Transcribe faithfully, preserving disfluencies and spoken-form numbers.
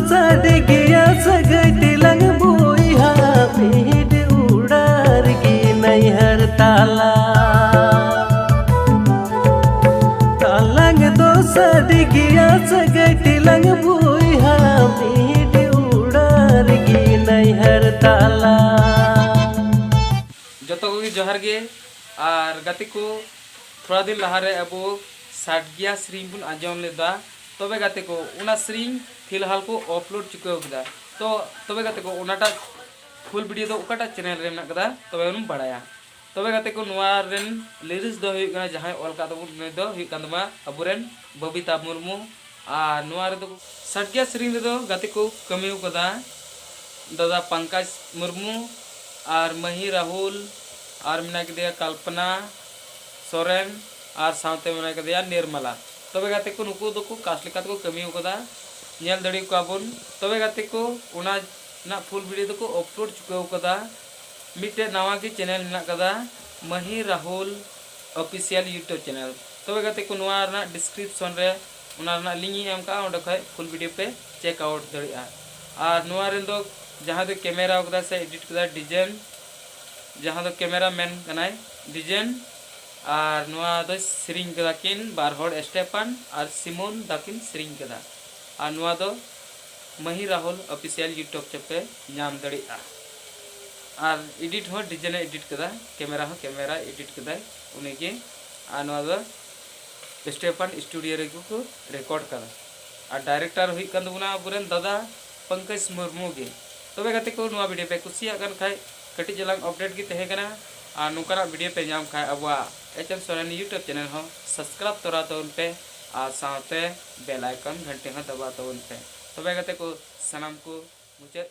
ᱥᱟᱰᱮ ᱜᱮᱭᱟ ᱥᱟᱹᱜᱟᱹᱭ ᱛᱮᱞᱟᱝ ᱵᱚᱭᱦᱟ, ᱢᱤᱫ ᱩᱲᱟᱨ ᱜᱮ ᱱᱟᱹᱭᱦᱟᱹᱨ ᱛᱟᱞᱟ᱾ ᱛᱟᱞᱟᱝ ᱫᱚ ᱥᱟᱰᱮ ᱜᱮᱭᱟ ᱥᱟᱹᱜᱟᱹᱭ ᱛᱮᱞᱟᱝ ᱵᱚᱭᱦᱟ, ᱢᱤᱫ ᱩᱲᱟᱨ ᱜᱮ ᱱᱟᱹᱭᱦᱟᱹᱨ ᱛᱟᱞᱟ᱾ ᱡᱚᱛᱚ ᱠᱚᱜᱮ ᱡᱚᱦᱟᱨ ᱜᱮ᱾ ᱟᱨ ᱜᱟᱛᱮ ᱠᱚ, ᱛᱷᱚᱲᱟ ᱫᱤᱱ ᱞᱟᱦᱟᱨᱮ ᱟᱵᱚ ᱥᱟᱰᱜᱮᱭᱟ ᱥᱮᱨᱮᱧ ᱵᱚᱱ ᱟᱸᱡᱚᱢ ᱞᱮᱫᱟ᱾ ᱛᱚᱵᱮ ᱜᱟᱛᱮ ᱠᱚ, ᱚᱱᱟ ᱥᱮᱨᱮᱧ ᱯᱷᱤᱞᱦᱟᱞ ᱠᱚ ᱟᱯᱞᱳᱰ ᱪᱩᱠᱟᱹᱣ ᱠᱮᱫᱟ᱾ ᱛᱚ ᱛᱚᱵᱮ ᱜᱟᱛᱮ ᱠᱚ, ᱚᱱᱟᱴᱟᱜ ᱯᱷᱩᱞ ᱵᱷᱤᱰᱤᱭᱳ ᱫᱚ ᱚᱠᱟᱴᱟᱜ ᱪᱮᱱᱮᱞ ᱨᱮ ᱢᱮᱱᱟᱜ ᱠᱟᱫᱟ, ᱛᱚᱵᱮ ᱵᱚᱱ ᱵᱟᱲᱟᱭᱟ᱾ ᱛᱚᱵᱮ ᱜᱟᱛᱮ ᱠᱚ, ᱱᱚᱣᱟ ᱨᱮᱱ ᱞᱤᱨᱤᱠᱥ ᱫᱚ ᱦᱩᱭᱩᱜ ᱠᱟᱱᱟ, ᱡᱟᱦᱟᱸᱭ ᱚᱞ ᱠᱟᱫ ᱛᱟᱵᱚᱱ, ᱩᱱᱤ ᱫᱚ ᱦᱩᱭᱩᱜ ᱠᱟᱱ ᱛᱟᱵᱚᱱᱟ ᱟᱵᱚᱨᱮᱱ ᱵᱚᱵᱤᱛᱟ ᱢᱩᱨᱢᱩ᱾ ᱟᱨ ᱱᱚᱣᱟ ᱨᱮᱫᱚ ᱥᱟᱰᱜᱮᱭᱟ ᱥᱮᱨᱮᱧ ᱨᱮᱫᱚ ᱜᱟᱛᱮ ᱠᱚ ᱠᱟᱹᱢᱤ ᱠᱟᱫᱟ ᱫᱟᱫᱟ ᱯᱟᱝᱠᱟᱡᱽ ᱢᱩᱨᱢᱩ ᱟᱨ ᱢᱟᱹᱦᱤ ᱨᱟᱦᱩᱞ, ᱟᱨ ᱢᱮᱱᱟᱜ ᱠᱮᱫᱮᱭᱟ ᱠᱟᱞᱯᱚᱱᱟ ᱥᱚᱨᱮᱱ, ᱟᱨ ᱥᱟᱶᱛᱮ ᱢᱮᱱᱟᱜ ᱠᱮᱫᱮᱭᱟ ᱱᱤᱨᱢᱟᱞᱟ᱾ ᱛᱚᱵᱮ ᱜᱟᱛᱮ ᱠᱚ, ᱱᱩᱠᱩ ᱫᱚᱠᱚ ᱠᱟᱥᱴ ᱞᱮᱠᱟ ᱛᱮᱠᱚ ᱠᱟᱹᱢᱤ ᱠᱟᱫᱟ, ᱧᱮᱞ ᱫᱟᱲᱮ ᱠᱚᱣᱟ ᱵᱚᱱ᱾ ᱛᱚᱵᱮ ᱜᱟᱛᱮ ᱠᱚ, ᱚᱱᱟ ᱨᱮᱱᱟᱜ ᱯᱷᱩᱞ ᱵᱷᱤᱰᱤᱭᱳ ᱫᱚᱠᱚ ᱟᱯᱞᱳᱰ ᱪᱩᱠᱟᱹᱣ ᱠᱟᱫᱟ᱾ ᱢᱤᱫᱴᱮᱡ ᱱᱟᱣᱟ ᱜᱮ ᱪᱮᱱᱮᱞ ᱢᱮᱱᱟᱜ ᱠᱟᱫᱟ, ᱢᱟᱹᱦᱤ ᱨᱟᱦᱩᱞ ᱚᱯᱷᱤᱥᱤᱭᱟᱞ ᱭᱩᱴᱩᱵᱽ ᱪᱮᱱᱮᱞ᱾ ᱛᱚᱵᱮ ᱜᱟᱛᱮ ᱠᱚ, ᱱᱚᱣᱟ ᱨᱮᱱᱟᱜ ᱰᱤᱥᱠᱨᱤᱯᱥᱚᱱ ᱨᱮ ᱚᱱᱟ ᱨᱮᱱᱟᱜ ᱞᱤᱝᱠ ᱤᱧ ᱮᱢ ᱠᱟᱜᱼᱟ, ᱚᱸᱰᱮ ᱠᱷᱚᱡ ᱯᱷᱩᱞ ᱵᱷᱤᱰᱤᱭᱳ ᱯᱮ ᱪᱮᱠ ᱟᱣᱩᱴ ᱫᱟᱲᱮᱭᱟᱜᱼᱟ᱾ ᱟᱨ ᱱᱚᱣᱟ ᱨᱮᱱ ᱫᱚ ᱡᱟᱦᱟᱸᱭ ᱫᱚ ᱠᱮᱢᱮᱨᱟ ᱠᱟᱫᱟ ᱥᱮ ᱮᱰᱤᱴ ᱠᱟᱫᱟ ᱰᱤᱡᱮᱱ, ᱡᱟᱦᱟᱸ ᱫᱚ ᱠᱮᱢᱮᱨᱟ ᱢᱮᱱ ᱠᱟᱱᱟᱭ ᱰᱤᱡᱮᱱ, ᱟᱨ ᱱᱚᱣᱟ ᱫᱚ ᱥᱮᱨᱮᱧ ᱠᱟᱫᱟ ᱠᱤᱱ ᱵᱟᱨ ᱦᱚᱲ, ᱥᱴᱮᱯᱟᱱ ᱟᱨ ᱥᱤᱢᱚᱱ ᱫᱟᱠᱤᱱ ᱥᱮᱨᱮᱧ ᱠᱟᱫᱟ᱾ ᱟᱨ ᱱᱚᱣᱟ ᱫᱚ ᱢᱟᱹᱦᱤ ᱨᱟᱦᱩᱞ ᱚᱯᱷᱤᱥᱤᱭᱟᱞ ᱭᱩᱴᱩᱵᱽ ᱪᱮ ᱯᱮ ᱧᱟᱢ ᱫᱟᱲᱮᱭᱟᱜᱼᱟ᱾ ᱟᱨ ᱮᱰᱤᱴ ᱦᱚᱸ ᱰᱤᱡᱮᱱ ᱮ ᱮᱰᱤᱴ ᱠᱟᱫᱟ, ᱠᱮᱢᱮᱨᱟ ᱦᱚᱸ ᱠᱮᱢᱮᱨᱟ ᱮᱰᱤᱴ ᱠᱟᱫᱟᱭ ᱩᱱᱤᱜᱮ᱾ ᱟᱨ ᱱᱚᱣᱟ ᱫᱚ ᱥᱴᱮᱯᱟᱱ ᱥᱴᱩᱰᱤᱭᱳ ᱨᱮᱜᱮ ᱠᱚ ᱨᱮᱠᱚᱨᱰ ᱠᱟᱫᱟ᱾ ᱟᱨ ᱰᱟᱭᱨᱮᱠᱴᱟᱨ ᱦᱩᱭᱩᱜ ᱠᱟᱱ ᱛᱟᱵᱚᱱᱟ ᱟᱵᱚᱨᱮᱱ ᱫᱟᱫᱟ ᱯᱚᱝᱠᱚᱡᱽ ᱢᱩᱨᱢᱩ ᱜᱮ᱾ ᱛᱚᱵᱮ ᱜᱟᱛᱮ ᱠᱚ, ᱱᱚᱣᱟ ᱵᱷᱤᱰᱤᱭᱳ ᱯᱮ ᱠᱩᱥᱤᱭᱟᱜ ᱠᱟᱱ ᱠᱷᱟᱡ, ᱠᱟᱹᱴᱤᱡ ᱪᱟᱞᱟᱝ ᱟᱯᱰᱮᱴ ᱜᱮ ᱛᱟᱦᱮᱸ ᱠᱟᱱᱟ᱾ ᱟᱨ ᱱᱚᱝᱠᱟᱱᱟᱜ ᱵᱷᱤᱰᱤᱭᱳ ᱯᱮ ᱧᱟᱢ ᱠᱷᱟᱡ, ᱟᱵᱚᱣᱟᱜ H M Soren YouTube channel ᱦᱚᱸ ᱥᱟᱵᱥᱠᱨᱟᱭᱤᱵᱽ ᱛᱚᱨᱟ ᱛᱟᱵᱚᱱ ᱯᱮ ᱟᱨ ᱥᱟᱶᱛᱮ ᱵᱮᱞ ᱟᱭᱠᱚᱱ ᱜᱷᱟᱱᱴᱤ ᱦᱚᱸ ᱫᱟᱵᱟᱣ ᱛᱟᱵᱚᱱ ᱯᱮ᱾ ᱛᱚᱵᱮ ᱜᱟᱛᱮ ᱠᱚ, ᱥᱟᱱᱟᱢ ᱠᱚ ᱢᱩᱪᱟᱹᱫ